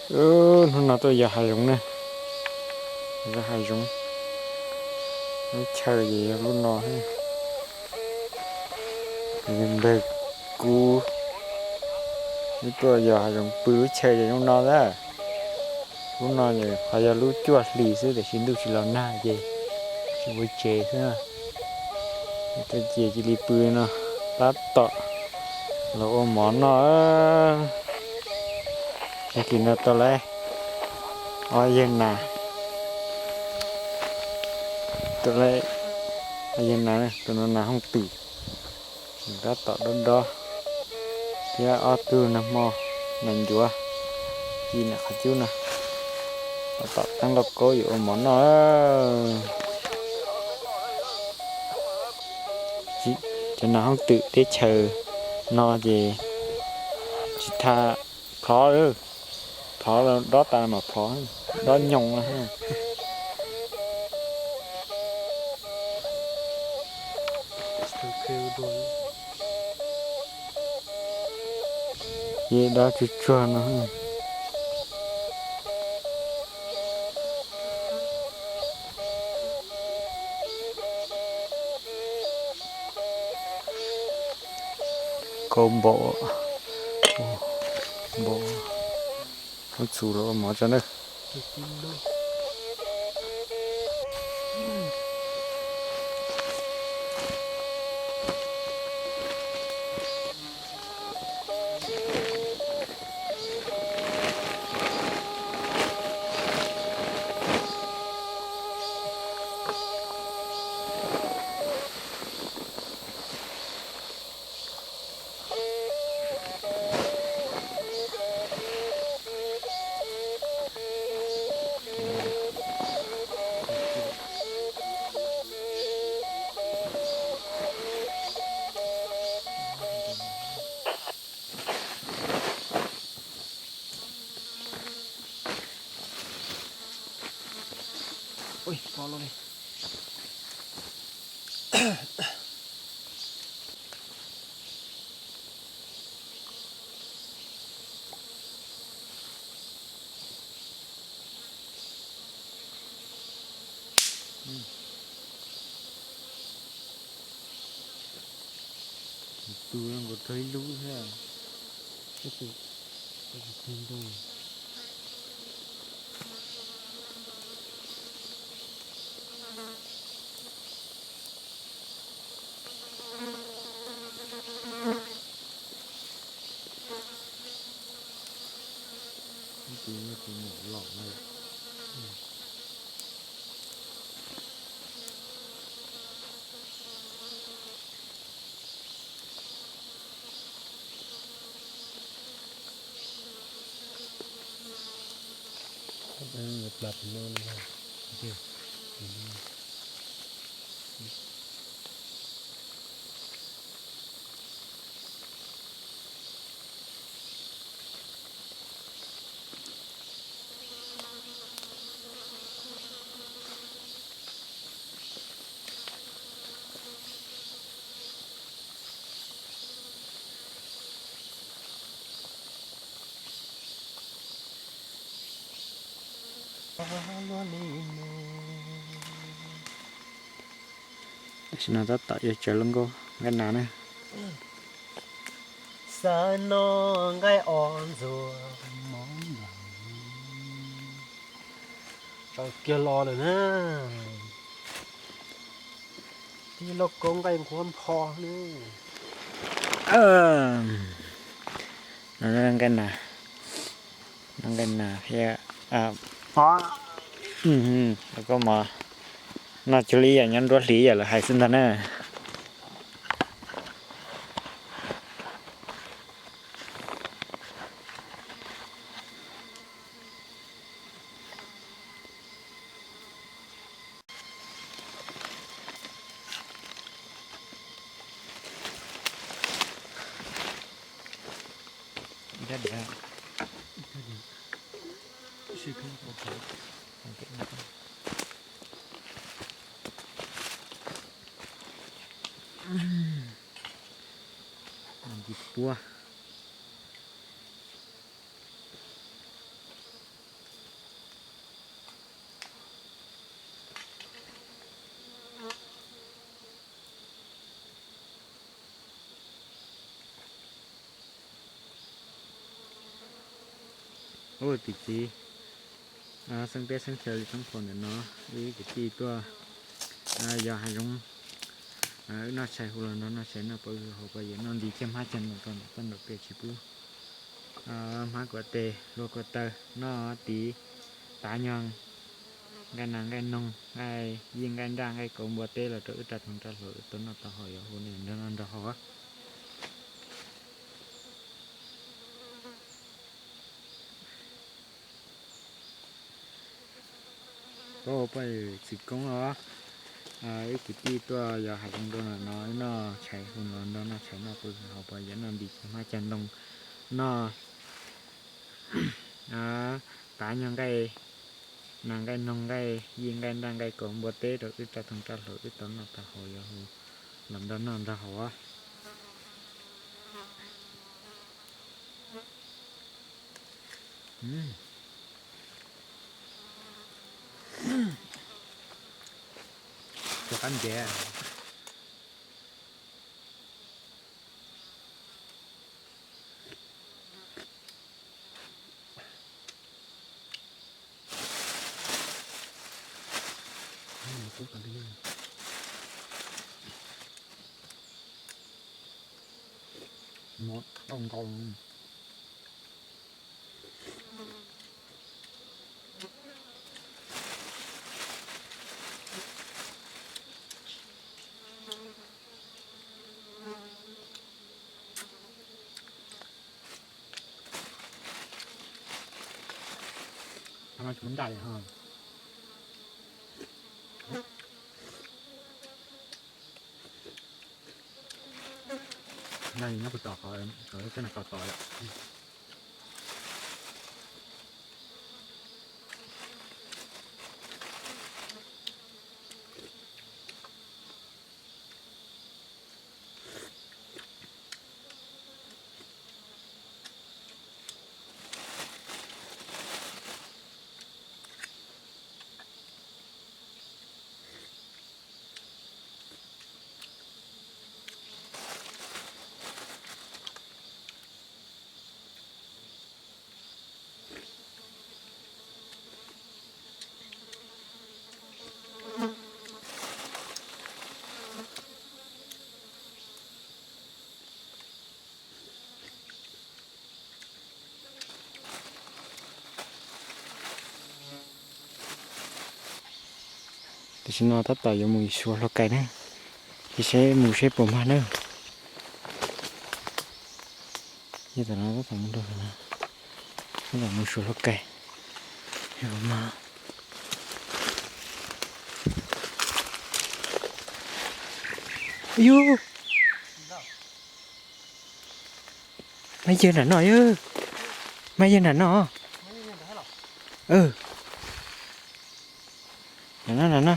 Ub, hnub no tuaj yos hav zoov na. Yos hav zoov. Lub chaw ces yog lub no. Npawg Kub wb tuaj yos hav zoov pw lub chaw ces lub no ntag. Lub no ho yog lub cuaj hlis xwb tiam sis ntuj tsis los nag ces tsis ua tsev xwb. Tuaj ces cia li pw no tab tom los ua mov noj. Tag kis no tau lawm ob yawg nas, tau lawm ob yawg nas, tus no nas hooj twm, tab tom dob dob, thiab ob tug nag hmo nas ncuav ci nam qhov cub no, tab tom teeb lauj kaub yuav ua mov noj. Cov nas hooj twm teb chaws no ces tsis tha plhov, plhov dob tas mas plhov, dob nyoos. Ces dob tsuag tsuag no. Kaub npaum, npaum, muab txhuv los ua mov tso na. Tus nkaus rau ib lub thiab. Tus no tus nyuam lom na. Tam sim no tab tom yuav tsaws lub nkaub nqaij nas na. Xav noj nqaij os ntxuav mov nplaum. Tsaws kiag los lawm na. Tib lauj kaub nqaij nqhuab npho ne. Noj nqaij nas, noj nqaij nas thiab. Lauj kaub mov noj cuag li ib yam nyob nruab hlis ib yam lawv hais xwb ntag na. Puab. Ua tim txiv xeeb teb xeeb chaw li toob qhaum ntawm no, wb kwv tij tuaj yos hav zoov, wb noj tshais hu los nrog noj tshais noj pab hauv pas yam noj nti cag hmab cag ntoos rau ntawm toj nraum pem tsis pub hmab kuam tes hlua kua taw noj tid. Tav nyog nqaij nas nqaij noog nqaij yij nqaij nraj nqaij kauv npua teb los rau wb rau thoov rau hluas wb tau noj tau haus yos hu los nrog noj nrog haus. Pab poj txiv koob os, wb kwv tij tuaj yos hav zoov rau ntawm no wb noj tshais hu los nrog noj tshais noj pab hauv pas yam noj nti cag hmab cag ntoos noj tav nyog nqaij nas nqaij noog nqaij yij nqaij nraj nqaij kauv npua teb rau wb rau thoov rau hluas wb tau noj tau haus yos hu los nrog noj nrog haus. Rov qab ntiav. Nyob puag tom qhov, tom tom. Tam sim no tab tom yuav mus suav hluav kais na, ces seb mus seb puas mag na. Tam no tab tom mus rau, tab tom mus suav hluav kais. Yus, maj yawg nram no, maj yawg nram no. Nram no, nram no.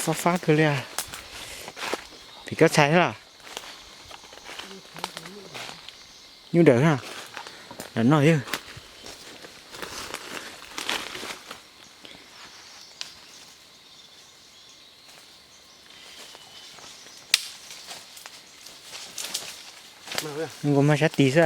Fab fab kawg li. Vim koj txhais los? Nyuj dawm na, nram no yawg. Nkaus mag sab tid xwb.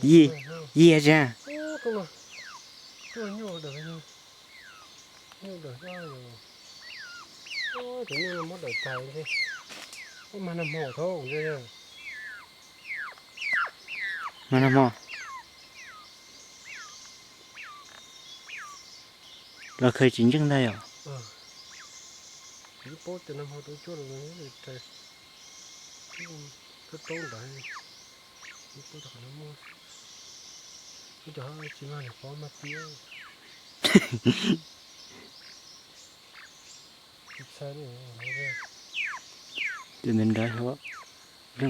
Yia, yia tsa. Mag nag hmo. Los khaws tsis ntseej ntag yom. Tus ntawd nrad xyov,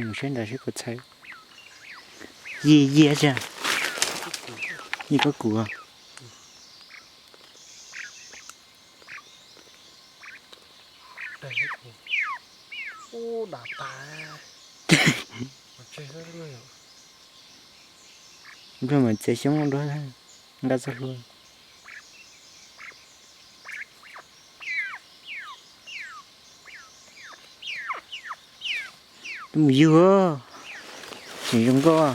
mus saib nrad seb puas txhais. Yij yia tsa, yij koj kuv. Dam tas. Npluag mas txiav xyoob dua, nqa txoj hlua. Twb mus yug, tseem zoo nkauj.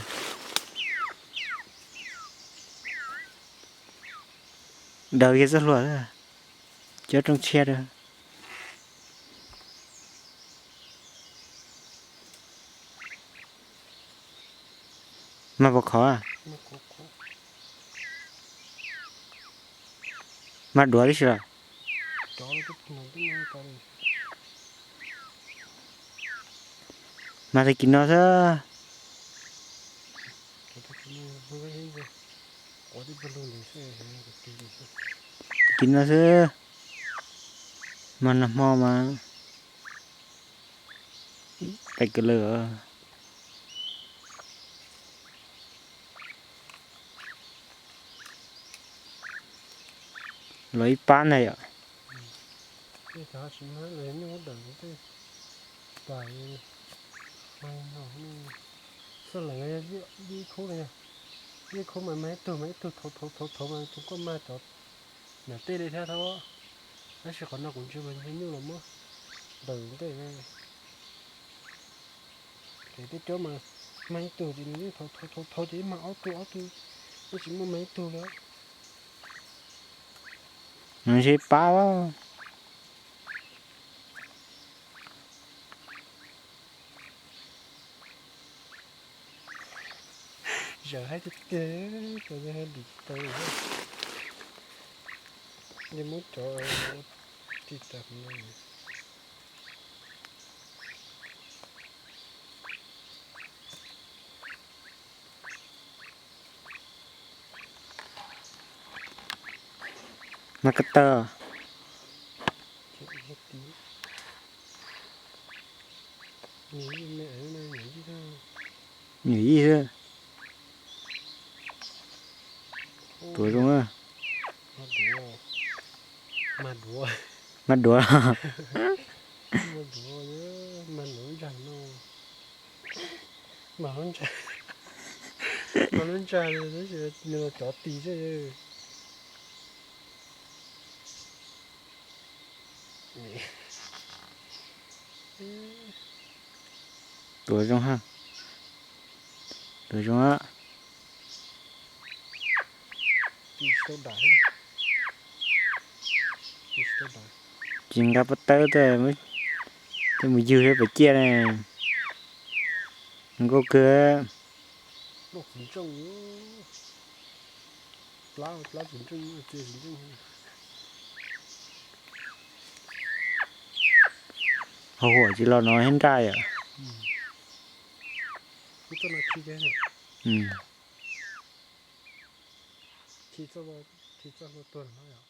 Daws kiag txoj hlua, cov rooj tshiab rau. Mag pom khov, mag duav tib si los. Mag tag kis no xwb. Tag kis no xwb, mag nag hmo mas pais kawg lawm. Los ib pab ntag yom. Xab lees yog ib khub no yog, ib khub mas mag ib tug mas ib tug thauv thauv thauv mas tsuas koj mag cov nram tej li thiab thab. Tab sis qhov no kuv ntsia mas yog nyuj los muab daws ntej. Ces tej cov mas mag ib tug ces nws yeej thauv thauv thauv ces ib mag ob tug ob tug, yeej tsis muaj mag ib tug li. Nws ntshe pab. Zawm haib tiag tiag, cov no dim tsis tau li. Yeej muab cov ua tsis tas no. Mag kab taw. Nyuam yij xwb. Duav zoo na. Mag duav. Mag lub ntsag no. Mag lub ntsag, mag lub ntsag tab sis nws los cov tis xwb. Duav zoo ha. Duav zoo a. Tsis nqa pob tawb tuaj, coj mus yug saib puas ciaj ne. Nkauj kawg. Hauv huam tsis los no thiab nraj yom. Khi txoj hlua tuag no yom.